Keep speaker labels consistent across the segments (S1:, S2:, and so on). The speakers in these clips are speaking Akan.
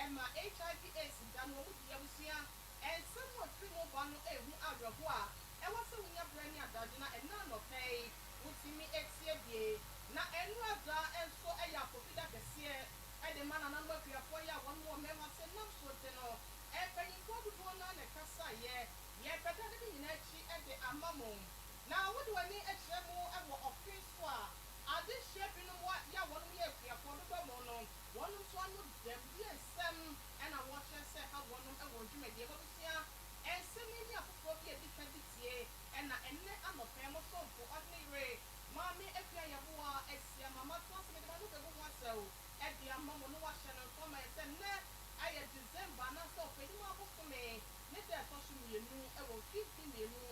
S1: Ɛma HIV AIDS da no wɔn di abusua. Nsɛm a ɛfiri mu ba no ɛhu awerɛho a ɛwɔ sɛ wonya berɛ ne adagye na ɛna anɔpɛ yi wotumi etie bie. Na ɛnura da nso ɛyɛ afɔfida kɛseɛ ɛde ma nananom akuafoɔ yi a wɔn wɔ mmarima sɛ nam so te no, mpanyinfoɔ dodoɔ naa na ɛkasa yɛ yɛbɛda ne nyinaa akyi ɛde ama mo. Na wode w'ani kyerɛ mu ɛwɔ ɔfe so a adehyɛ binom yɛ a wɔn yɛ akuafoɔ dodoɔ mu no, wɔn nso ano dɛm deɛ nsɛm ɛna wɔkyerɛ sɛ ha wɔn wɔ dwumadie abusua. Nsɛm yi ne afoforɔ bi a edi ka di tie ɛna ɛnɛ anɔpɛ mo somfo ɔde ne yere Maame Afia Yɛboa asia mama to asɛm de ma no bɛgu ho asɛw ɛde ama mo no. Wahyɛ no nso ama yɛ sɛ nnɛ ɛyɛ December anaasɛ Ɔpɛnim abosome ne da ɛtɔ so 2 ɛwɔ mfimfini 2023 mu.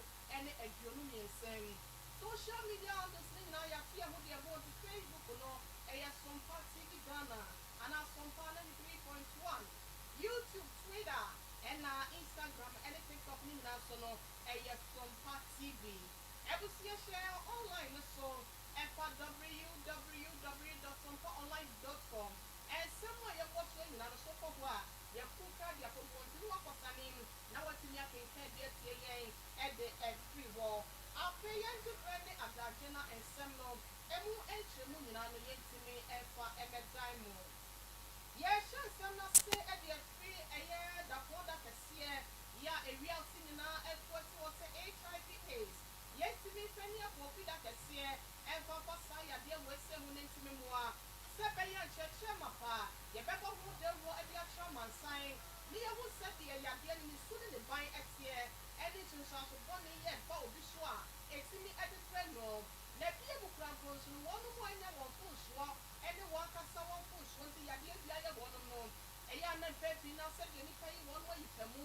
S1: Social media handles ne nyinaa yɛato yɛn ho deɛ ɛbɔ nti Facebook no ɛyɛ Sompa TV Ghana anaa Sompa 93.1, YouTube, Twitter ɛna Instagram ɛne TikTok ne nyinaa so no ɛyɛ Sompa TV. Abusua, hyɛ online no so ɛfa www.sompaonline.com. Ɛnsɛm a yɛbɔ so nyinaa no so kɔ hɔ a yɛko kra de akɔgu nti ne wakɔsane na watumi akenkan bi atie yɛn ɛde ɛfiri hɔ. Afei yɛn gye berɛ ne adagye na nsɛm no emu nkyerɛmu nyinaa no yɛntumi ɛfa ɛmɛdan mu. Yɛhyɛ nsɛm no ase ɛde afiri ɛyɛ dapɔn da kɛseɛ yɛ a ewiase nyinaa ɛto asi hɔ sɛ HIV AIDS yɛntumi mfɛ ne afɔfi da kɛseɛ ɛmfa mfa saa yadeɛ wɔ ɛsɛ mu ne ntumi mmoa sɛ bɛyɛ nkyerɛkyerɛ mapa yɛbɛbɔ ho dawuro de akyerɛ amansan ne yɛhu sɛdeɛ yadeɛ no ne su ne ne ban ɛteɛ ɛne nsunsuanso bɔne yɛ ba obi so a ɛtumi ɛde brɛ no. Na bie mu kura mpo nso no, wɔn mu anya wɔn mfonsoɔ ɛne wɔn ankasa wɔn mfonsoɔ nti yadeɛ bi ayɛ wɔn no ɛyɛ ana mpɛn pii na sɛdeɛ nipa yi wɔn ayi pɛmu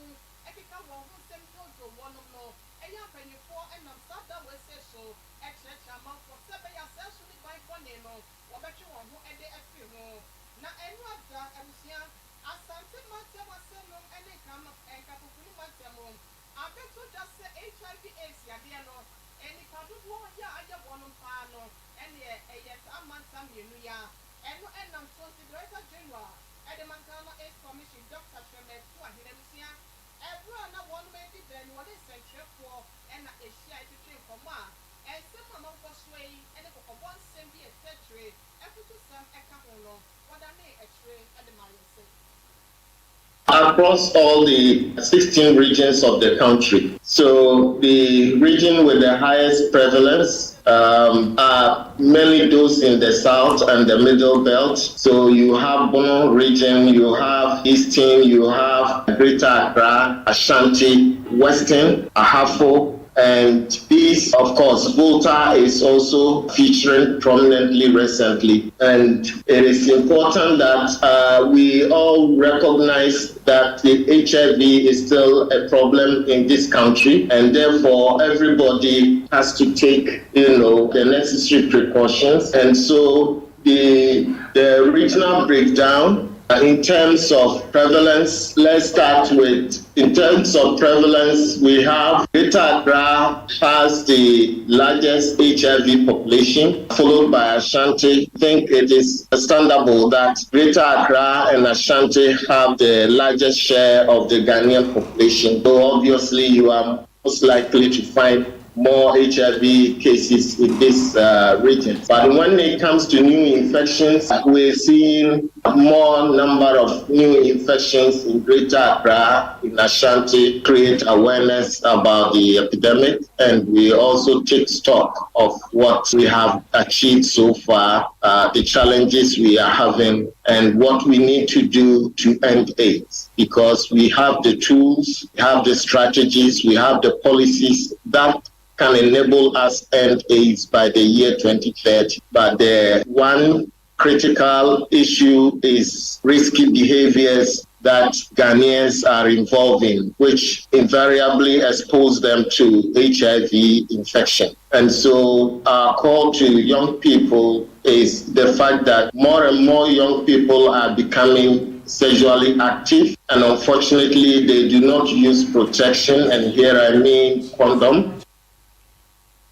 S1: ɛkeka wɔn ho nsɛm dwoodwoo wɔnom no, ɛyɛ mpanyinfoɔ ɛnam saa da wɔ ɛsɛ so ɛkyerɛkyerɛ amanfoɔ sɛ ɛbɛyɛ asɛ so ne ban bɔne no wɔbɛtwe wɔn ho ɛde afiri ho. Na ɛno ada abusua, Asante mantam asɛnum ɛne Nkapofoni mantam abɛto dwa sɛ HIV AIDS yadeɛ no nipa dodoɔ yɛ a ayɛ wɔn paa no ɛneɛ ɛyɛ saa mantam mmienu yi a ɛno ɛnam so nti Director General ɛde ma Ghana AIDS Commission, Dr. Kyerɛmɛto Ahene, abusua, ɛberɛ a na wɔn adi bɛn wɔne nsɛntwerɛfoɔ ɛna ahyia ɛtwetwe nkɔmmɔ a nsɛm a mabobɔ so yi ɛne kɔkɔbɔ nsɛm bi ɛtɛkyerɛ ɛfoto sɛm ɛka ho no, wɔdane akyire ɛde ma yɛn sɛ
S2: Across all the 16 regions of the country. So the region with the highest prevalence are mainly those in the south and the Middle Belt. So you have Bono region, you have Eastern, you have Greater Accra, Ashanti, Western, Ahafo, and this, of course, Volta is also featuring prominently recently. And it is important that we all recognize that the HIV is still a problem in this country, and therefore everybody has to take the necessary precautions. And so the regional breakdown in terms of prevalence, let's start with in terms of prevalence, we have Greater Accra has the largest HIV population, followed by Ashanti. I think it is understandable that Greater Accra and Ashanti have the largest share of the Ghanaian population. So obviously, you are most likely to find more HIV cases in this region. But when it comes to new infections, we're seeing more number of new infections in Greater Accra, in Ashanti, create awareness about the epidemic, and we also take stock of what we have achieved so far, the challenges we are having, and what we need to do to end AIDS. Because we have the tools, we have the strategies, we have the policies that can enable us end AIDS by the year 2030. But the one critical issue is risky behaviors that Ghanaians are involved in, which invariably expose them to HIV infection. And so our call to young people is the fact that more and more young people are becoming sexually active, and unfortunately they do not use protection, and here I mean condom.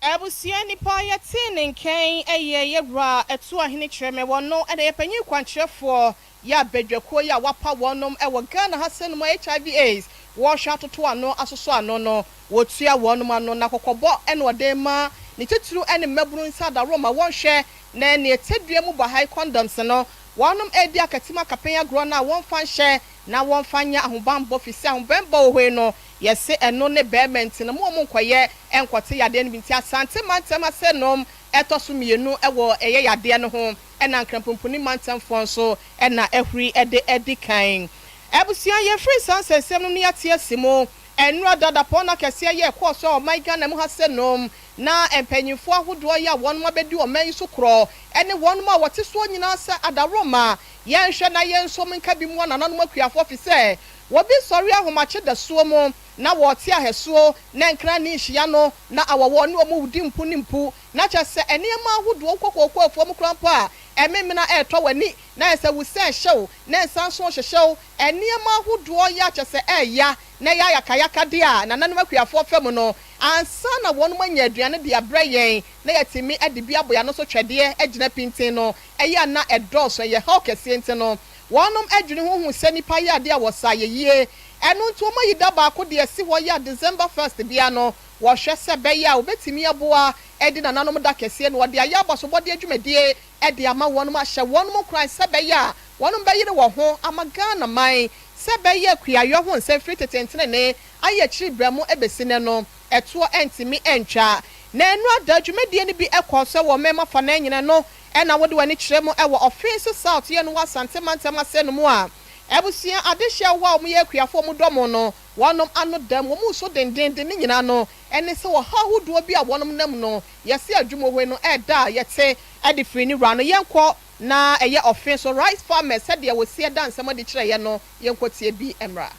S1: Abusua nipa a yɛtee ne nkɛn yɛ yɛwura Atuahene Kyerɛmɛ, wɔno na yɛ panyin kwankyerɛfoɔ yɛ abadwakuo yi a wapa wɔnom wɔ Ghana ha sɛ nom a HIV AIDS wɔrehwɛ atoto ano asosɔ ano no wɔtua wɔnom ano, na kɔkɔbɔ na ɔde rema ne titiriw ne mmabunu nsa adaworoma wɔnhwɛ na nea tadua mu bahae condoms no wɔnom redi akatim akapɛn agorɔ no a wɔmfa nhyɛ na wɔmfa nyɛ ahobanbɔ fisɛ ahobanbɔ wɔ hɔ yi no Yɛse ɛno ne bɛɛma nti no mo ɔmo nkɔyɛ nkɔte yadeɛ no bi nti Asante mantam ase nom ɛtɔ so mienu wɔ ɛyɛ yadeɛ no ho ɛna Nkranpumpuni mantam foɔ nso ɛna ahuri ɛde adi kan. Abusua yɛfiri saa nsɛnsɛm nom no yɛate asi mu ɛnora da dapɔnna kɛseɛ yɛ ɛkɔɔ so a ɔman Ghana mu ha se nom na mpanyinfoɔ ahodoɔ yɛ a wɔnom abɛdi ɔman yi so korɔ ɛne wɔnom a wɔte soɔ nyinaa sɛ adaworoma yɛnhwɛ na yɛnsom nka bi moa nananom akuafoɔ fisɛ Wɔbi sɔre ahomakye dasuo mu na wɔɔte ahɛsuo na nkran ne nhyia no na awɔwɔ ne ɔmo di mpu ne mpu na kyerɛ sɛ nneɛma ahodoɔ wokɔ kooko afuo mu koraa mpo a ɛmemena ɛɛtɔ w'ani na ayɛ sɛ wusɛ ɛhyɛ wo na nsa nso rehyehye wo nneɛma ahodoɔ yɛ a kyerɛ sɛ ɛɛya na ɛyɛ ayakayakadeɛ a nananom akuafoɔ fa mu no ansa na wɔnom anya aduane de abrɛ yɛn na yɛatumi de bi abɔ yɛn ano so twɛdeɛ agyina pintinn no ɛyɛ a na ɛdɔɔso ɛyɛ haw kɛseɛ nti no Wɔnom dwene ho hu sɛ nipa yɛ adeɛ a wɔsa ayɛyie. Ɛno nti wɔn ayi da baako de asi hɔ yɛ a December first biara no wɔhwɛ sɛ ɛbɛyɛ a wɔbɛtumi aboa adi nananom da kɛseɛ na wɔde ayɛ abasobɔdeɛ dwumadie de ama wɔnom ahyɛ wɔnom nkuran sɛ ɛbɛyɛ a wɔnom bɛyere wɔ ho ama Ghana man sɛ ɛbɛyɛ kuayɔ ho nsɛm firi tete ntenenee ayɛ akyiri berɛ mu bɛsi nɛ no ɛtoɔ ɛntumi ɛntwa. Na ɛno ada dwumadie no bi kɔɔ so wɔ mɛma fa nan nyina no Ɛna wode w'ani kyerɛ mu wɔ Ɔfenso South yɛ no wɔ Asante mantam ase no mu a, abusua adehyeɛ wɔ a wɔyɛ akuafoɔ wɔn dɔ mo no wɔnom ano dam wɔn resu dendenden ne nyinaa no ɛne sɛ ɔhaw ahodoɔ bi a wɔnom nam no yɛse adwumohoi no ɛda a yɛte de firi ne wura no yɛnkɔ na ɛyɛ Ɔfenso Rice Farmers sɛdeɛ wɔsi ɛda nsɛm adi kyerɛ yɛ no yɛnkɔ tie bi mmra.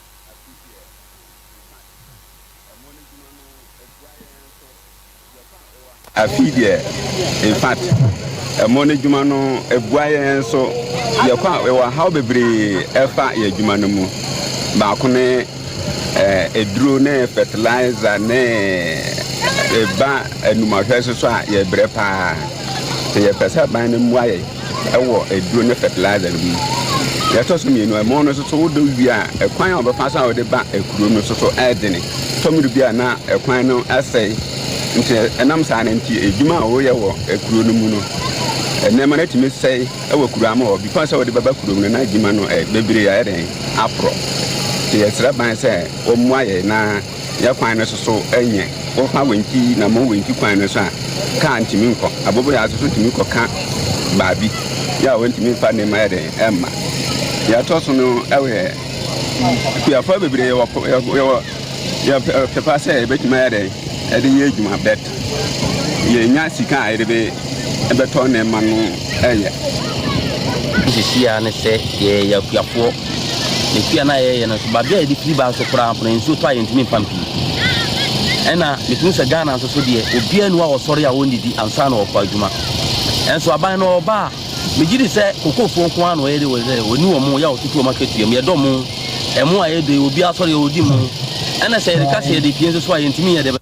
S3: Afei deɛ in fact ɛmo no adwuma no ɛboa yɛn nso yɛkɔ a yɛwɔ haw bebree ɛfa yɛn adwuma no mu baako ne ɛduro ne fertilizer ne ɛba anumahwɛ nso so a yɛbrɛ paa sɛ yɛpɛ sɛ aban no mmoa yɛn wɔ aduro ne fertilizer no mu. Deɛ ɛtɔ so mmienu, ɛmo no nso so wodɔ wie a, ɛkwan a wɔbɛfa so a wɔde ba kuro no nso so ɛdene. Tɔ mmere bi a na ɛkwan no asɛe, nti ɛnam saa no nti adwuma a wɔyɛ wɔ kuro no mu no, nneɛma no atumi sɛe wɔ kuro ama hɔ. Before sɛ wɔde bɛba kurom no na adwuma no bebree ayɛ dɛn aporɔ. Nti yɛsrɛ ban sɛ wɔmmoa yɛn na yɛ kwan no soso nyɛ. Wofa Wenchi na mo Wenchi kwan no so a, kaa ntumi nkɔ. Aboboyaa nso so tumi kɔka baabi yɛ a wɔntumi mfa nneɛma yɛ dɛn ɛmma. Deɛ ɛtɔ so no ɛyɛ kuafoɔ bebree yɛwɔ yɛwɔ yɛpɛ pa sɛ yɛbɛtumi ayɛ dɛn ɛde yɛ adwuma bɛt yɛnya sika a yɛde bɛ ɛbɛtɔ nneɛma no ɛyɛ.
S4: Sisi ara ne sɛ yɛyɛ akuafoɔ. Na kua no a yɛyɛ no nso, baabi a yɛde firi ba nso koraa mpo no, nsuo tɔ a yɛntumi mfa mpii. Ɛna metumi sɛ Ghana nso so deɛ, obiara nni hɔ a ɔsɔre a ɔnnidi ansa na ɔkɔ adwuma. Ɛnso aban no ɔba a, megye di sɛ kokofoɔ nko ara na ɔyɛ de wɔ sɛ ɔni wɔn yɛ a ɔtutu wɔn akatua mu. Yɛdɔ mo, ɛmo a yɛdɔ yi, obiara sɔre a ɔdi mo. Ɛna sɛ yɛde ka sɛ yɛde pie nso so a, yɛntumi nyɛ deɛ.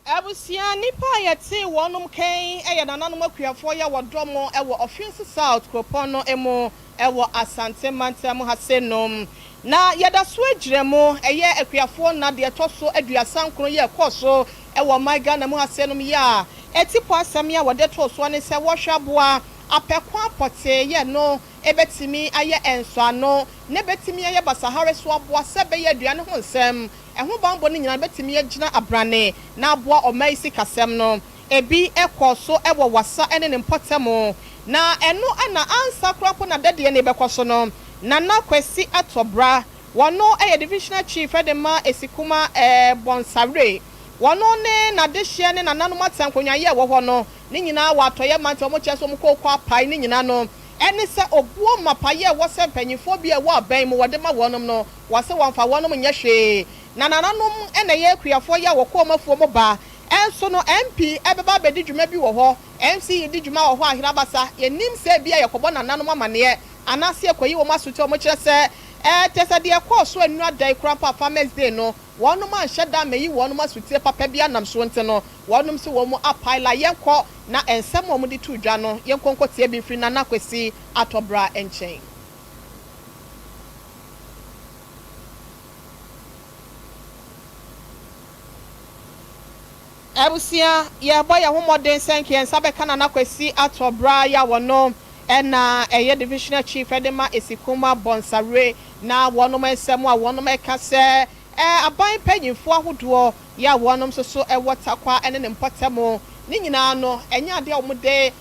S1: Abusua nnipa a yɛtee wɔnom kan yɛ nananom akuafoɔ yi a wɔdɔ mo wɔ Ɔfenso South kuropɔn no mu wɔ Asante mantam ha se nom. Na yɛda so agyina mu, ɛyɛ akuafoɔ nna deɛ ɛtɔ so 39 yi a ɛkɔɔ so wɔ ɔman Ghana mu ha se nom yi a atipɔ asɛm yi a wɔde too soɔ ne sɛ wɔhwɛ aboa apɛ kwan pɔtee yɛ no bɛtumi ayɛ nsɔano na ɛbɛtumi ayɛ basahare so aboa sɛ ɛbɛyɛ aduane ho nsɛm Ɛho banbɔ no nyinaa bɛtumi agyina abrane na aboa ɔman yi sikasɛm no. Ebi kɔɔ so wɔ Wassa ne ne mpɔtam, na ɛno na ansa koraa mpo na dɛdeɛ no rebɛkɔ so no, Nana Kwasi Atɔbra, wɔno yɛ Divisional Chief de ma Esikuma Bɔnsawere, wɔno ne n'adehyeɛ ne nananom ateankonwaeɛ a ɛwɔ hɔ no, ne nyinaa wɔ Atɔeɛ mantam, wɔkyerɛ sɛ wɔn kooko apae ne nyinaa no, ɛne sɛ obuo mmapaeɛ a ɛwɔ sɛ mpanyinfoɔ bi a ɛwɔ aban mu wɔde ma wɔnom no, Wɔse wɔmfa wɔnom nyɛ hwee. Na nananom na ɛyɛ akuafoɔ yi a wɔkɔ wɔn afuo mu ba. Nso no MP bɛba abɛdi dwuma bi wɔ hɔ, MC redi dwuma wɔ hɔ a Aherabasa, yɛnnim sɛ ebia yɛkɔbɔ nananom amaneɛ anaase yɛkɔyi wɔn asotia a wɔkyerɛ sɛ Kyerɛ sɛ deɛ ɛkɔɔ so nnora da yi koraa mpo a Farmers Day no, wɔnom anhyɛ da ammɛyi wɔnom asotire papa bi anam soɔ nti no, wɔnom se wɔn apae la. Yɛnkɔ na nsɛm a wɔde too dwa no, yɛnkɔ nkɔtie bi mfiri Nana Kwesi Atɔbra nkyɛn. Abusua, yɛrebɔ yɛn ho mmɔden sɛ nka yɛn nsa bɛka Nana Kwasi Atɔ bra yi a wɔno na ɛyɛ Divisional Chief de ma Esikuma Bɔnsawire na wɔnom nsɛm a wɔnom ɛka sɛ aban mpanyinfoɔ ahodoɔ yi a wɔnom nso so wɔ Tarkwa ne ne mpɔtamu ne nyinaa no ɛnyɛ adeɛ a wɔde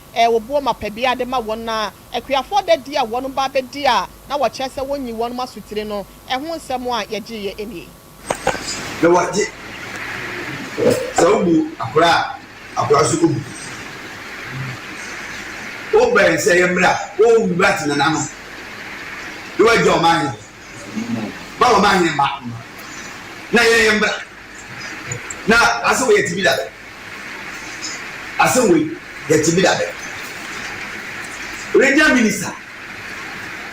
S1: obuo mapa biara de ma wɔn na akuafoɔ da di a wɔnom ba abɛdi a na wɔkyerɛ sɛ wɔnyi wɔnom asotire no ɛho nsɛm a yɛgyeeɛ nie.
S5: Na wagye. Sɛ wobu akora a, akora nso obu. Wobɛn sɛ yɛ mmra, wo mmra te nana no. Na wagya ɔman hene. Ba ɔman hene mma. Na yɛn yɛ mmra. Na asɛ wei yɛ te bi da bɛ. Asɛ wei yɛ te bi da bɛ. Regional minister,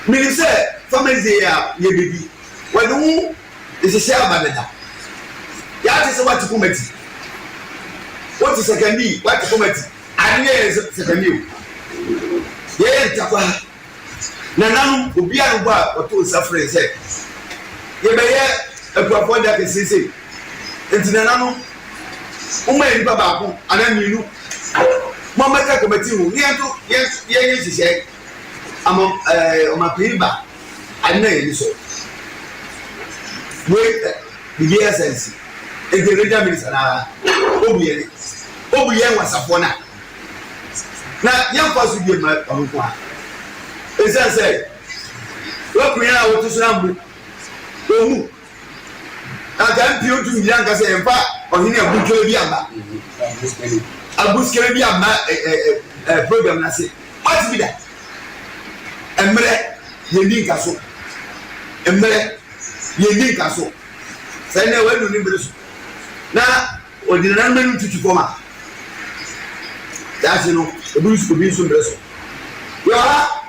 S5: menim sɛ farmers day a yɛbɛdi, wɔde wo Nhyehyɛɛ aba dada. Yɛate sɛ woate kɔmati. Wote sɛkɛndi, woate kɔmati. Ade yɛ yɛn sɛkɛndi o. Yɛyɛ ntakwa ha. Nananom, obiara nni hɔ a ɔtoo nsa frɛɛ sɛ yɛbɛyɛ akuafoɔ da kɛseɛ sei. Enti nananom, momma yɛn nipa baako anaa mmienu mommɛka kɔmati ho na yɛnto yɛnyɛ nhyehyɛe ama ɛɛ ɔmanpanyin ba. Ade na yɛn ani sɔ. Wei ɛ biribiara nsa nsi. Nti regional minister no ara obu yɛn obu yɛn wasafoɔ no a na yɛmfa so bie ma ɔno nko ara. Ɛsiane sɛ wakunu yɛn a wote so no ammu ɔmu. Anka MP ntumi ngyina nka sɛ yɛmfa ɔhene abunkele bi amma abuskele bi amma ɛ ɛ ɛ program no ase. Wate bi da? Mmerɛ yɛnni nka so. Mmerɛ yɛnni nka so. Sɛ nnɛ wadu ne bere so na ɔde nananom anim tutu fam a, daakye no obi nso obi nso mmerɛ so. Yɛwɔ ha.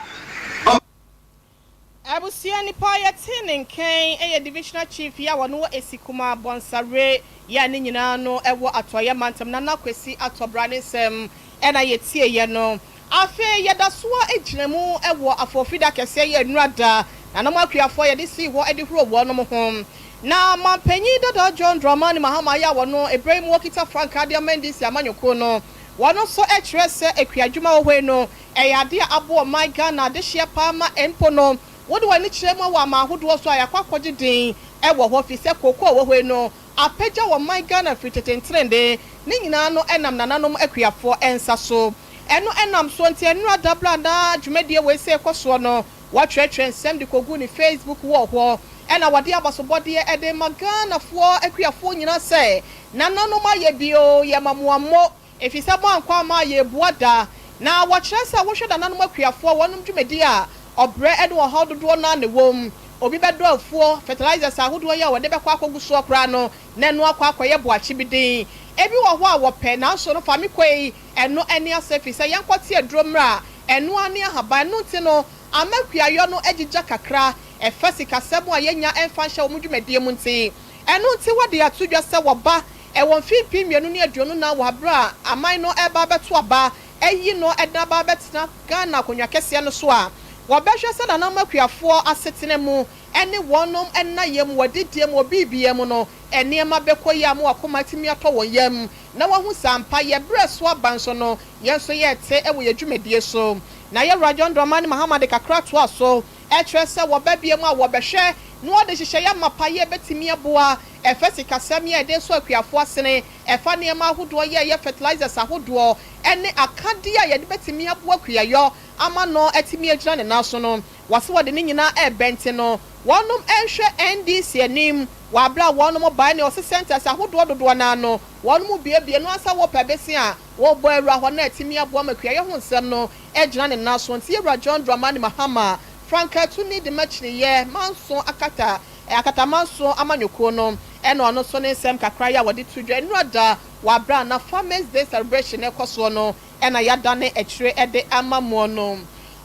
S1: Abusua nipa a yɛtee ne nkɛn yɛ Divisional Chief yi a ɔno wɔ Esikuma Bɔnsawre yi a ne nyinaa no wɔ Atɔeɛ Mantam, Nana Kwesi Atɔbra ne nsɛm na yɛtieeɛ no. Afei yɛda so ara gyina mu wɔ afɔfida kɛseɛ yi a nnura da Nananom akuafoɔ yɛde sii hɔ de huro wɔnom ho. Na Manpanyin dada John Dramani Mahama yi a ɔno ɛberɛ yi mu ɔkita frankaa de ama NDC amanyɔkuo no, wɔno nso kyerɛ sɛ akuadwuma wɔ hɔ yi no Ɛyɛ ade a aboa ɔman Ghana adehyeɛ paa ma mpo no wode w'ani kyerɛ mu wɔ aman ahodoɔ so a yɛakɔ akɔgye din wɔ hɔ firi sɛ kooko a ɛwɔ hɔ yi no apagya ɔman Ghana firi tete nterende ne nyinaa no ɛnam nananom akuafoɔ nsa so. Ɛno ɛnam soɔ nti ɛnora da berɛ a na dwumadie wei sei rekɔ soɔ no wɔtwerɛtwerɛ nsɛm de kɔguu ne Facebook wall hɔ ɛna wɔde abasobɔdeɛ de rema Ghanafoɔ akuafoɔ nyinaa sɛ nananom ayɛ bi oo yɛma mo ammo. Efisɛ moankɔ amma yɛabua da. Na wɔkyerɛ sɛ wohwɛ nananom akuafoɔ wɔnom dwumadi a, ɔbrɛ ne ɔhaw dodoɔ no ara na ɛwɔ mu. Obi bɛdɔ afuo, fertilizers ahodoɔ yi a wɔde bɛkɔ akɔgu soɔ koraa no, na ɛno akɔ akɔyɛ boakye bi den. Ebi wɔ hɔ a wɔpɛ, nanso no fa me kɔ yi, ɛno ne asɛm efisɛ yɛnkɔte aduro mmra, ɛno ara ne ahaban. Ɛno nti no, ama kuayɔ no agyigya kakra. Ɛfa sikasɛm a yɛnnya mfa nhyɛ wɔn dwumadie mu nti. Ɛno nti wɔde ato dwa sɛ wɔba Wɔ mfe 2024 wɔ aber a aman no reba abɛto aba ayi no de aba abɛtsena Ghana akonnwa kɛseɛ no so a, wɔbɛhwɛ sɛ nananom akuafoɔ asetsena mu ne wɔnom nnayɛ mu, wɔadidie mu, wɔ biribiara mu no, nneɛma bɛkɔ yie ama wɔakoma atumi atɔ wɔn yam na wɔahu sɛ ampa yɛ berɛ so aba nso no, yɛn nso yɛrete wɔ yɛn dwumadie so. Na Yɛwura John Dramani Mahama de kakra toa so kyerɛ sɛ wɔba bio mu a wɔbɛhwɛ na wɔde nhyehyɛeɛ amapa yi a ɛbɛtumi aboa Ɛfa sikasɛm yi a yɛde resɔ akuafoɔ asene, ɛfa nneɛma ahodoɔ yi a ɛyɛ fertilizers ahodoɔ ne akadeɛ a yɛde bɛtumi aboa kuayɔ ama no atumi agyina ne nan so no, wɔse wɔde ne nyinaa reba nti no wɔnom nhwɛ NDC anim wɔ aberɛ a wɔnom bae ne ɔse centres ahodoɔ dodoɔ no ara no wɔnom buebue no ansa wɔpɛ bese a wɔbɔ awura hɔ na atumi aboa ma kuayɔ ho nsɛm no agyina ne nan so nti Yɛwura John Dramani Mahama frankaatuni de ma kyiniiɛ manso akata Akatamanso amanyɔkuo no ɛna ɔno nso ne nsɛm kakra yi a wɔde to dwa nnura da wɔ aberɛ a na Farmers Day Celebration rekɔ soɔ no ɛna yɛadane akyire de ama moɔ no.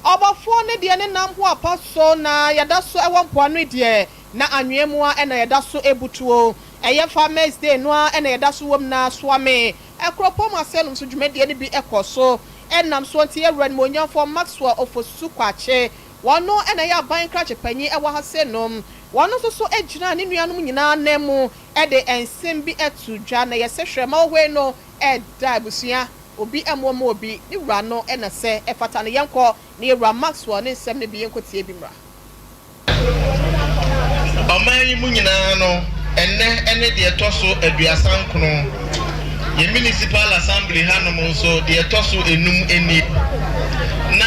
S1: Ɔbɔfoɔ no deɛ ne nam ho apa so na yɛda so wɔ mpoano yi deɛ, na anwea mu ara na yɛda so butuo. Ɛyɛ Farmers Day no ara na yɛda so wɔ mu na Suame kuropɔn mu asɛnnom so dwumadie no bi kɔ so. Ɛnam soɔ nti yɛn Wura Animuonyamfoɔ Maxwell Ofosu Kwakye, ɔno na ɛyɛ aban krakye panyin wɔ ha sɛnnom, ɔno nso so gyinaa ne nuanom nyinaa nan mu de nsɛm bi too dwa na yɛsɛ hwɛ ma ɔhɔi no da abusua Obi mmoa mma obi, ne wura no na sɛ ɛfata no yɛnkɔ ne yɛwura Maxwell ne nsɛm no bi yɛnkɔ tie bi mmra.
S6: Ɔman yi mu nyinaa no, ɛnnɛ ne deɛ ɛtɔ so 39. Yɛn Municipal Assembly hanom nso, deɛ ɛtɔ so enum nie. Na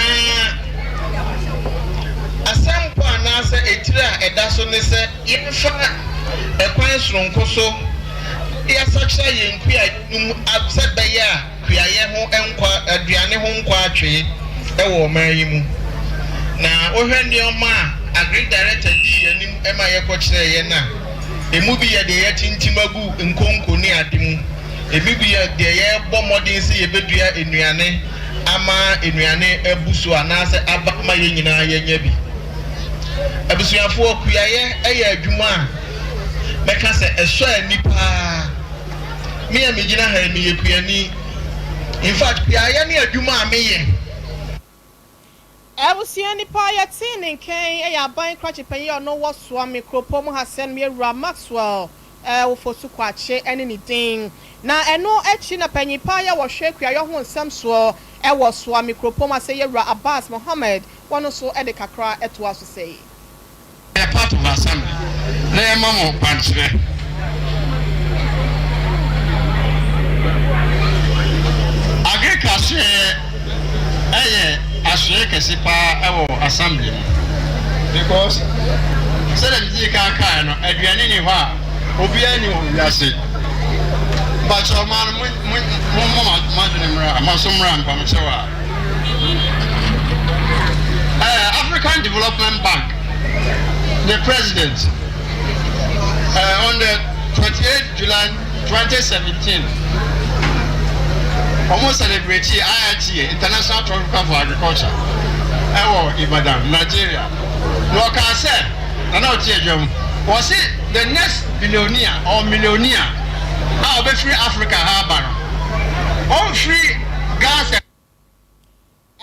S6: asɛmpɔ anaasɛ etire a ɛda so ne sɛ yɛmfa ɛkwan soronko so de asakyera yɛn kuayɛ no mu sɛ ɛbɛyɛ a kuayɛ ho nkɔ aduane ho nkɔ atwee wɔ ɔman yi mu. Na wohwɛ nneɛma a Agric Director dii anim ma yɛkɔkyerɛɛ yɛn a, emu bi yɛ deɛ yɛatintim agu nkonko ne ade mu, emu bi yɛ deɛ yɛrebɔ mmɔden sɛ yɛbɛdua nnuane ama nnuane abu so anaasɛ aba ama yɛn nyinaa yɛanya bi. Abusuafoɔ, kuayɛ yɛ adwuma a mɛka sɛ ɛsɔ ani paa. Me a megyina ha yi, meyɛ kuani. In fact, kuayɛ ne adwuma a meyɛ.
S1: Abusua nipa a yɛtee ne nkan yɛ aban krakye panyin a ɔno wɔ Suame kuropɔn mu ha sɛn Yɛwura Maxwell Ofosu Kwakye ne ne din. Na ɛno akyi na panyin pa a wɔhwɛ kuayɔ ho nsɛm soɔ wɔ Suame kuropɔn mu ha sɛ Yɛwura Abbas Mohammed wɔno nso de kakra toa so sɛi.
S7: Yɛ part of assembly na yɛma mo kwankyerɛ. Agric asoɛeɛ ɛyɛ asoɛeɛ kɛse paa ɛwɔ assembly mu because sɛdeɛ me dii kan kaeɛ no aduane nni hɔ a obiara nni hɔ wiase. Mpakyɛw maa no mo mo mo mo adwene mmra mo aso mmra mpamokyɛw a. African Development Bank the president on the 28 July 2017 wɔn celebrate IITA International Tropical for Agriculture ɛwɔ Ibadan Nigeria na ɔkaa sɛ na na ɔte adwa mu wɔsi the next billionaire or millionaire a ɔbɛfiri Africa ha aba no ɔnfiri Gaza.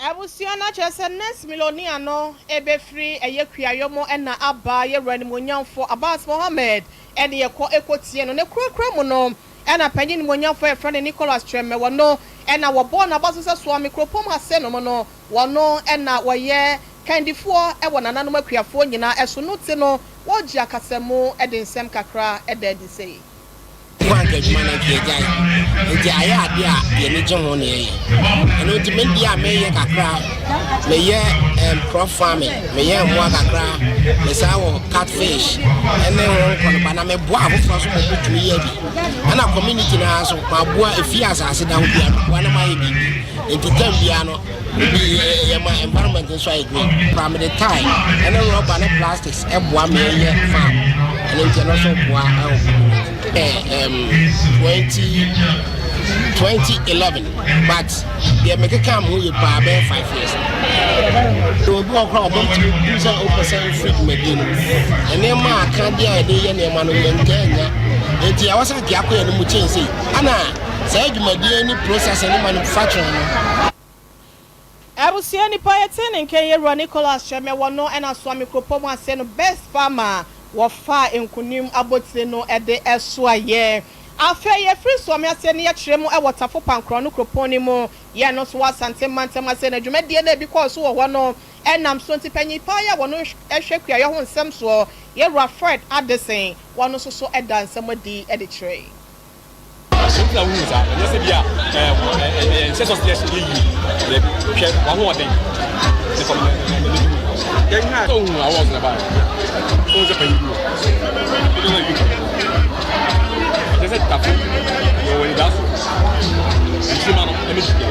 S1: Abusua no akyerɛ sɛ Nurse Milonia no bɛfiri ɛyɛ kuayɔ mu na aba yɛwura animuonyamfoɔ Abbas Mohammed ne yɛkɔ kɔtie no. Ne korakora mu no na panyin animuonyamfoɔ a yɛfrɛ no Nicholas Kyeremɛ wɔno na wɔbɔɔ n'abaso sɛ Suame kuropɔn mu asenom no wɔno na wɔyɛ kandifoɔ wɔ nananom akuafoɔ nyinaa so no ti no wɔgye akasamu de nsɛm kakra da adi sei.
S8: Kɔ anka adwuma no anka yɛagyae. Nti ayɛ adeɛ a yɛn ani gye ho na yɛyɛ. Ɛno nti me deɛ a meyɛ kakra, meyɛ um, crop farming, meyɛ mmoa kakra, mesan wɔ catfish ɛne ho nkɔnoba na meboa afoforɔ nso ma wɔtumi yɛ bi. Ɛna community no ara nso maboa efie asase da ho biara meboa na mayɛ biribi. Nti tam biara no Ebi yɛ ma environment nso ayɛ green. Kora mede tie ɛne rɔba ne plastics ɛboa me yɛ farm. Ɛno nti ɛno nso boa ɛwɔ community. Ɛɛ 20 2011 but deɛ mekeka mo yɛ paa bɛyɛ 5 years. Obi wɔ kora ɔbɛn tumi bu sɛ wopɛ sɛ wofiri dwumadie no nneɛma a aka deɛ a yɛde yɛ nneɛma no yɛn ntaa nya nti ɛwɔ sɛ nka akɔ yɛn no mu kyɛn sei ana Saa dwumadie ne processing ne manufacturing no.
S1: Abusua nipa yɛtee ne nka yi Awura Nicholas Kyeremeh wɔ no na Suame kuropɔn mu ase no Best Farmer wɔfaa nkunim abotire no de soaeɛ. Afei yɛfiri Suame ase no yɛkyerɛ mu wɔ Tafo Pankorɔ no kuropɔn no mu yɛn no nso wɔ Asante mantam ase na dwumadie no a ebi kɔɔ so wɔ hɔ no nam so nti panyin paa yi a wɔno hwɛ kuayɔ ho nsɛm soɔ Yɛwura Fred Addison wɔno nso so da nsɛm adi de kyerɛe.
S9: Nti na wohu saa, ɛnyɛ sɛ bi a ɛnhyɛ sɛ ɔsɛ yɛ yie. Daabi, hwɛ w'ahoɔden ne fam ne ne ne mu. Sɛ wohu awards na baayɛ, wohu sɛ panyin bi wɔ, ɛdɛ na yi ɛkyɛ sɛ tafo yɛwɔ anidaso nkyirima no ɛne gyidie.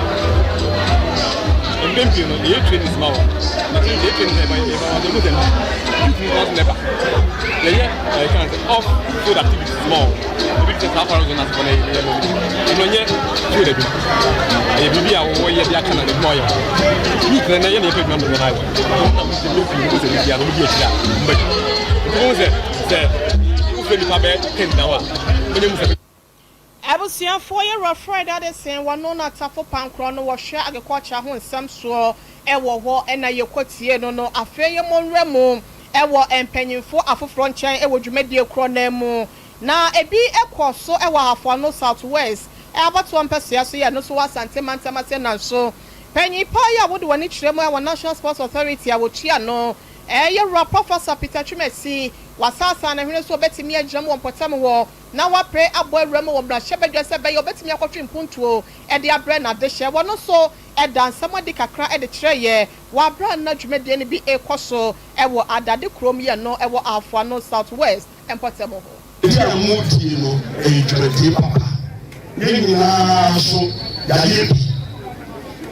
S9: Mpɛn pii no, yɛyɛ trainings ma wɔn. Na sɛ yɛ training sɛ yɛba yɛba wɔn mu sɛ youth no nso na ɛba. Yɛyɛ ɛyɛ kan sɛ off field activities ma wɔn. Ebi te sɛ saa fara zone asefo na yɛ yɛ no. Ɛno nyɛ field adwuma. Ɛyɛ biribi a wɔyɛ de aka na adwuma ɔyɛ. Youth na yɛ na yɛpɛ adwuma no na ayɛ. Wɔn na wɔn sɛ wɔn fi wɔn sɛ biribi a wɔn di akyire a wɔn bɛ. Nti wɔn sɛ sɛ wofɛ nipa bɛyɛ 10 na wa wɔnyɛ mu sɛ.
S1: Abusuafoɔ yɛ wura Fred Addison wɔno na Tafo Pankorɔ no wɔhwɛ agriculture ho nsɛm soɔ ɛwɔ hɔ ɛna yɛkɔ tie no no. Afei yɛmmɔ nwura mu ɛwɔ mpanyinfoɔ afoforɔ nkyɛn ɛwɔ dwumadie korɔ nan mu, na ebi ɛkɔ so ɛwɔ Ahafo South West abatoɔ mpɛsoa so yɛ no so wɔ Asante mantam ase. Nanso panyin paa yi a wode w'ani kyerɛ mu ɛwɔ National Sports Authority a wɔtua no, ɛyɛ wura Professor Peter Twumasi, wasaasa ne hwene so ɔbɛtumi agyina mu wɔ mpɔtam hɔ na wapere abɔ awura mu wɔ mmarahyɛbadwa sɛ ɛbɛyɛ ɔbɛtumi akɔtwe mpuntuo ɛde abrɛ n'adehyɛ. Wɔno nso ɛda nsɛm adi kakra ɛde kyerɛ yɛ wɔ abere a na dwumadie no bi ɛrekɔ so ɛwɔ Adade kurom yɛ no ɛwɔ Ahafo South West mpɔtam hɔ.
S10: Ebi a mo die no ɛyɛ dwumadie papa. Yɛn nyinaa nso yɛayɛ bi.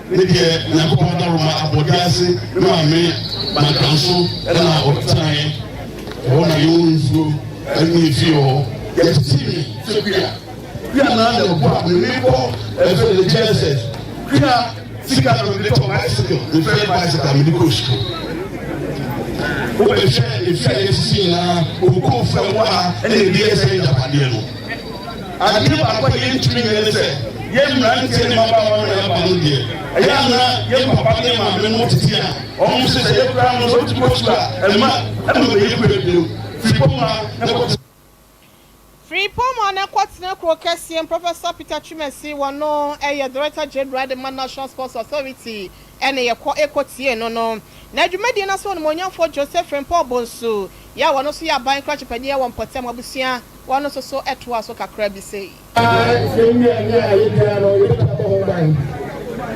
S10: Ne deɛ, Nyankopɔn adaroma, abɔde ase ne maame Mankranso ɛna ɔtenaeɛ ɛhɔ na yɛwɔ nsuo ɛne efie hɔ. Yɛtete mi sɛ kua kua naa na ɛbɔ a meme kɔ ɛfɛ ne JSS kua sika na mede tɔ bicycle, me first bicycle a mede kɔ sukuu. Wobɛhwɛ efi a yɛsisi nyinaa, okoofo a ɛwɔ ha ɛna ebi ɛsɛ agyapadeɛ no. Adeɛ baako a yɛntumi nyɛ ne sɛ yɛn mmeranteɛ ne mmabaawa no yɛaba no deɛ, ɛyɛ ana yɛn papa ne maame no tete a wɔn nso sɛ yɛkura no sɛ wotumi kɔ sukuu a ɛma ɛma bɛyɛ kura bio firi pɔm a na kɔ.
S1: Firi pɔm a na kɔtena kuro kɛseɛ, Professor Peter Twumasi, wɔno ɛyɛ Director General de ma National Sports Authority, ɛne yɛkɔ ɛkɔtie no. Na dwumadie no so, onimonyamfoɔ Joseph Frimpong Bonsu yɛ a wɔno nso yɛ aban krakye wɔ mpɔtam abusua, wɔno nso so ɛtoa so kakra bi sei.
S11: Sɛ nnuane a yɛdua no, yɛbɛtumi abɔ ho ban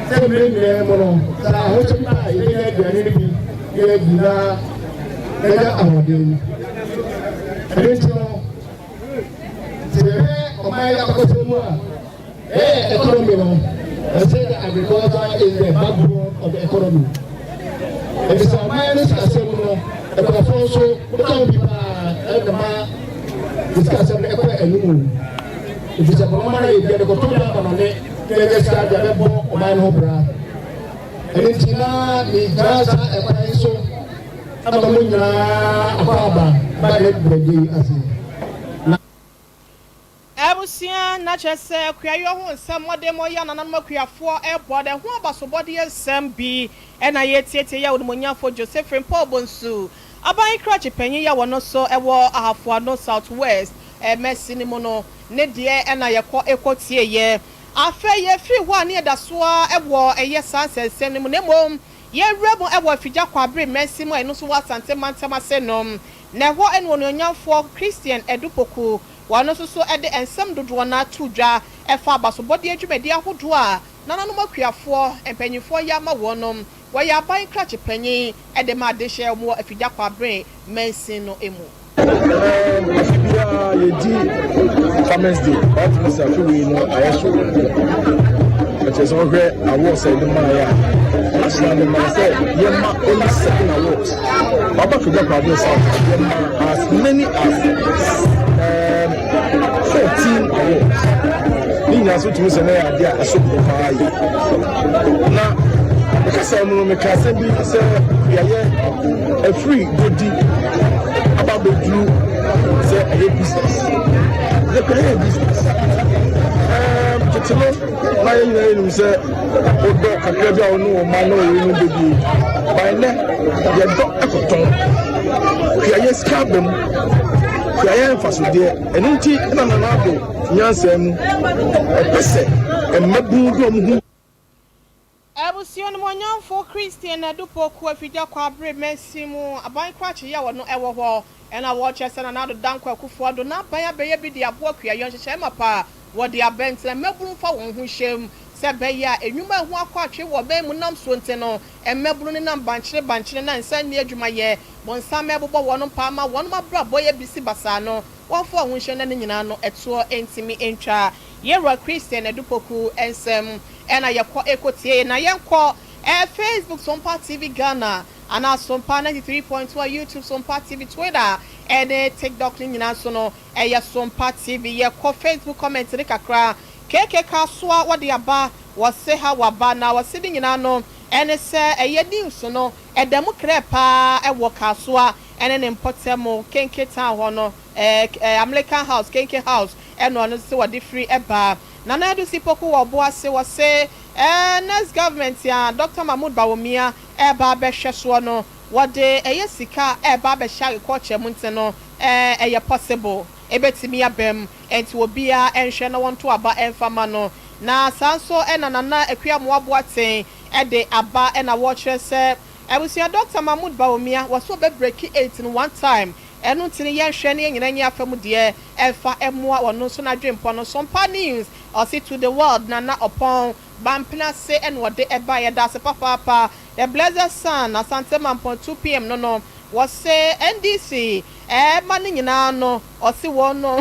S11: sɛ mmerɛ nyinaa mu no, sɛ ahokyɛ bi a, yɛbɛnya aduane no bi na yɛadi na yɛnya ahoɔden. Ɛno nti no, sɛ yɛhwɛ ɔman yi abakɔsɛm mu a, ɛyɛ economy no, ɛsɛ the agriculture is the backbone of the economy. Ɛfiri sɛ ɔman no sikasɛm no, akuafoɔ nso woka ho bi paa ɛna ma ne sikasɛm no ɛkɔ anim, ɛfiri sɛ ɔman no yɛ bia de kɔtɔ bi ama no ne na ɛnyɛ sika de abɛbɔ ɔman no ho bra. Ɛno nti na megyina saa ɛkwan yi so ama mo nyinaa akɔ aba ba yɛ dwumadie yi ase na
S1: Abusua, na kyerɛ sɛ akuayɔ ho nsɛm mmɔden yɛ nananom akuafoɔ ɛbɔ de ho abasobɔdeɛ nsɛm bi ɛna yɛtietie yɛ onimonyafo Joseph Frimpong Bonsu, aban krakye panyin yɛ wɔn nso ɛwɔ Ahafo South West ɛmɛsi ne mu no ne deɛ ɛna yɛkɔ ɛkɔ tie yɛ. Afei yɛfiri hɔ a, ne yɛda soa ɛwɔ ɛyɛ saa nsɛnsɛm no mu, na mmom yɛwura mu ɛwɔ Afigya Kwabere mɛnsi mu a ɛno nso wɔ Asante mantam ase nom, na ɛhɔ ɛne onuonyamfoɔ Christian Adu Poku, wɔn nso so de nsɛm dodoɔ no ato dwa ɛfa abasobɔdeɛ dwumadi ahodoɔ a nananom akuafoɔ mpanyinfoɔ yɛ ama wɔn nom. Wɔyɛ aban krakye panyin de ma adehyɛ wɔn wɔ Afigya Kwabere mansin no mu.
S12: Afe biara yɛdi Farmers Day. Watumi sɛ afe wei no ayɛ so ɛkyerɛ sɛ wohwɛ awards a yɛde maayɛ a, national de maa sɛ yɛma only seven awards. Waba Afigya Kwabere South, yɛma as many as 14 awards. Ne nyinaa so tumi sɛ na yɛ adeɛ a ɛso bo paa yi. Na mekasa mu no, meka asɛm bi sɛ yɛyɛ afiri godi aba abɛduru sɛ ɛyɛ business. Yɛkura yɛ business. Tete no na yɛn nyinaa yɛnim sɛ wodɔ kakra bi a, wo ne wo ma ne wo yere no bɛdie. By nnɛ yɛdɔ ɛkɔtɔn. Kuayɛ sika aba mu, kuayɛ mfasodeɛ. Ɛno nti na Nana Addo nyansa mu ɛpɛ sɛ mmabunu de ɔmo ho
S1: Abusua no mu onyamfo Christian Adu Poku, Afigya Kwabere mansin mu aban krakye yɛ wɔ no ɛwɔ hɔ, ɛna wɔkyerɛ sɛ Nana Addo Dankwa Akufo Addo n'aban abɛyɛ bi de aboa kuayɔ nhyehyɛe ma pa wɔde abɛntena mmabunu fa wɔn ho hyɛm sɛ ɛbɛyɛ a enwuma ɛho akɔ atwe wɔ ɔbɛn mu nam so. Nti no mmabunu ne nam bankyere bankyere na nsa nni adwumayɛ bɔnsam ɛbobɔ wɔn mpa ama wɔn abrabɔ yɛ bisi basaa no, wɔmfa wɔn ho nhyɛ na ne nyinaa no ɛtoɔ ntumi ntwa. Yɛwura Christian Adu Poku nsɛm ɛna yɛkɔ ɛkɔtie. Na yɛnkɔ Facebook Sompa TV Ghana. anaa Sompa 93.1 YouTube, Sompa TV, Twitter ɛne TikTok ne nyinaa so no ɛyɛ Sompa TV. Yɛkɔ Facebook comment ne kakra. KK Kasoa wɔde aba, wɔse ha waba na wɔse ne nyinaa no ɛne sɛ ɛyɛ news no ɛda mu krɛ paa ɛwɔ Kasoa ɛne ne mpɔtam Kenke Town hɔ no, ɛɛ ɛɛ American House, Kenke House, ɛna ɔno sɛ wɔde firi ɛba. Nana Adu Sipoku wɔ ɔbo ase, wɔse next government a Dr Mahmood Bawumia ɛba abɛhwɛ soɔ no, wɔde ɛyɛ sika ɛba abɛhyɛ agriculture mu, nti no ɛyɛ possible, ebɛtumi abɛm, nti obiara ɛnhwɛ na wɔnto aba ɛnfa ma no. Na saa nso ɛna Nana Akua Mmoaboaten ɛde aba, ɛna wɔrekyerɛ sɛ abusua, Dr Mahmood Bawumia wɔso ɔbɛ break eight no one time, ɛno nti no yɛnhwɛ ne yɛn nyinaa nyɛ afa mu deɛ ɛfa ɛmoa wɔn nso n'adwempɔ no. Sompa News ɔsi to the world, Nana Ɔpɔn Bampena se ɛna ɔde ɛba, yɛda ase papaapa. The Blessed Son, Asante Mampɔn, 2 p.m. no wɔsɛ NDC ɛɛma ne nyinaa no, ɔsi wɔn no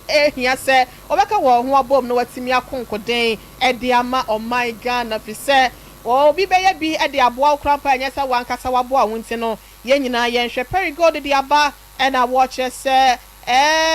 S1: ehia sɛ wɔbɛka wɔn ho abom na wɔatumi ako nkoden ɛde ama ɔman Ghana, fi sɛ obi bɛyɛ bi ɛde aboa wo koraa mpa, ɛnyɛ sɛ wankasa waboa wo. Nti no yɛn nyinaa yɛnhwɛ. Perigold de aba, ɛna wɔkyerɛ sɛ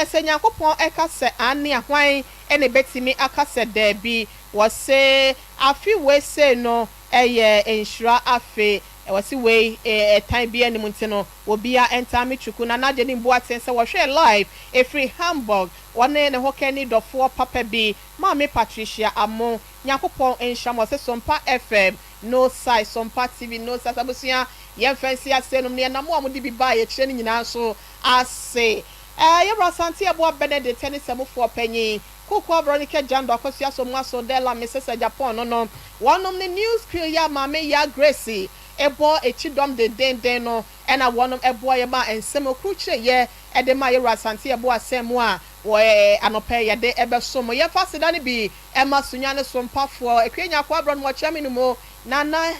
S1: sɛ Nyankopɔn ɛka sɛ ane ahwan ɛna ebɛtumi aka sɛ daabi? Wɔse afe wei sei no ɛyɛ nhyira afe, wɔsi wei ɛtan bi anim, nti no obia ɛntaa twuku na n'agye ne mbu aten sɛ wɔhwɛ live efiri Hamburg, wɔne ne ho kɛni dɔfoɔ papa bi, Maame Patricia Amo. Nyankopɔn nhyira mo. Ɔsɛ Sompa FM no size, Sompa TV no size. Abusua, yɛmfa nsi ase nom ne yɛnam a wɔde bi baa yɛkyerɛ no nyinaa nso ase. Yɛwura Asante Ɛboa Benedict ne sɛmofoɔ panyin Kuku Veronica Jando Akosua so mu aso Dela Mrs Japan no wɔnom ne news crew yɛ Maame Ya Gracie ɛbɔ ekyi dɔm dendenden no, ɛna wɔnom ɛboa yɛ ma nsɛm okurukyerɛ yɛ ɛde ma yɛwura Asante Ɛboa asɛm mu a wɔ anɔpɛ yɛde ɛbɛso mo. Yɛfa seda no bi ɛma Sunya ne so mpafoɔ Ekua Nyako aborɔ no wɔkyerɛ me no mu Nana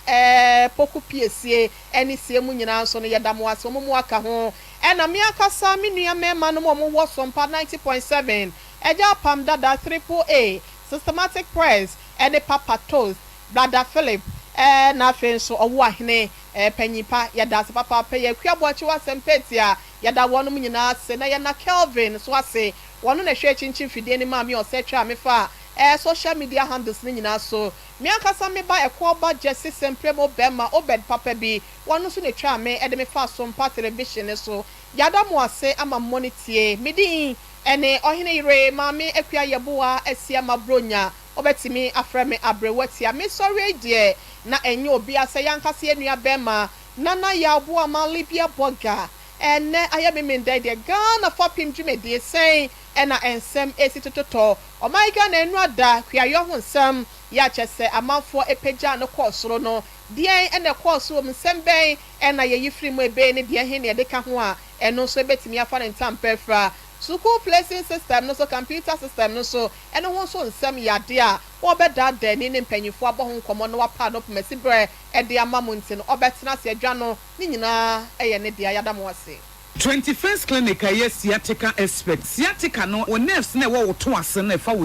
S1: Poku Piesie ɛne sie mu nyinaa nso no, yɛda mo ase, wɔn mu aka ho. Ɛna me ankasa me nua mmarima no mu a wɔwɔ Sompa 90.7, Ɛgya Apam Dada, Triple A, Systematic Press, ɛne Papa Toast, Brother Philip, na afei nso ɔwɔ ahene panyimpa, yɛda ase papaapa. Yɛ Akua Aboakye wɔ asɛm pɛti a yɛda wɔnom nyinaa ase, na yɛna Kelvin so ase, wɔno na ɛhwɛ kyinkyin fidie ne maame ɔsɛ twa a mefa social media handles ne nyinaa so. Me ankasa me ba ɛkɔ ɔba Jesse Sempremo bɛrima Obed papa bi, wɔno nso na twa me ɛde me fa Sompa Television ne so. Yɛada mo ase ama mmɔ ne tie. Me din ɛne Ɔhene Yere Maame Akua Yɛboa Asia Mabronya, wɔbɛtumi afrɛ me Aberewa Tia. Mesɔre deɛ na ɛnyɛ obi asɛ yɛankasa yɛ nua bɛrima Nana Yɛaboa ma Libya Bɔga. Ɛnɛ ayɛ me mendɛ deɛ Ghana fapem dwumadie sɛn ɛna nsɛm esi tototɔ ɔman Ghana anu ada kuayɔ ho nsɛm yɛ akyɛ sɛ amanfoɔ apagya no kɔɔ soro no deɛn ɛna ɛkɔɔ so wɔ mu, nsɛm bɛn ɛna yɛyi firi mu ebe ne deɛ he ne yɛde ka ho a ɛno nso ebɛtumi afa ne ntam pɛfra. School placing system no so, computer system no so, ɛno ho nso nsɛm yɛ adeɛ a wɔbɛdaadaa ni ne mpanyinfoɔ abɔ ho nkɔmɔ na wapa no pomasi berɛ ɛde ama mo, nti no ɔbɛtena ase adwa no ne nyinaa ɛyɛ ne deɛ. Yɛada mo ase.
S13: 21st Clinic a ɛyɛ sciatica expert. Sciatica no, wɔ nerves na ɛwɔ wo to ase no ɛfa wo